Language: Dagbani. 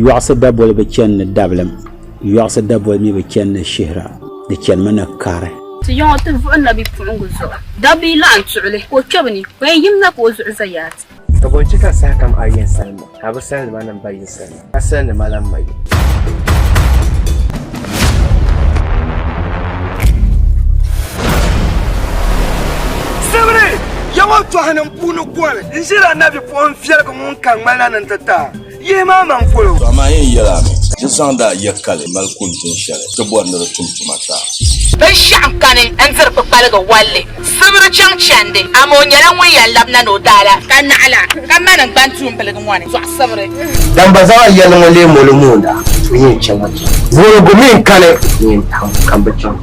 Yɔɣisi daboli bi chani ni dabilim, yɔɣisi daboli mi bi chani ni shihira, di chanimi ni kari. Ti ya ŋɔ ti vuɣi nabipuɣiŋga zuɣu. Dabba yi laɣim tuɣili ka o kpe bɛ ni, o yɛn yimina ka o zuɣu za yaati. Ka bɔ n-chɛ ka sahakam a yɛn salim ma, ka a bi salindi ma ni m ba yi n-salim ma, ka salindi ma la m ma yi? Sibiri, ya ŋɔ tɔhinim puuni goli n-ʒila nabipuɣin viɛligu ŋun ka ŋmali na ni nti ti a. Yihi maa maŋ polo. To amaa yɛn yɛl a mi, di zaŋdi a ya kali mali kuntin shɛli ti bɔri ni di tum tuma ti a. Binshɛɣu n-kani n-diri kpukpaliga walli, sibiri chaŋ chandi, amaa o nyɛla ŋun yɛn labina ni o daala. Ka naɣila ka mani n-gbani tuumbiligi ŋɔ ni zɔɣusibiri. Dan ba zaŋ a yɛlli ŋɔ leei molo moonda, o yɛn chaŋ a chaŋ. Voligu mi n-kani, n yɛn taɣim ka m bi chaŋ.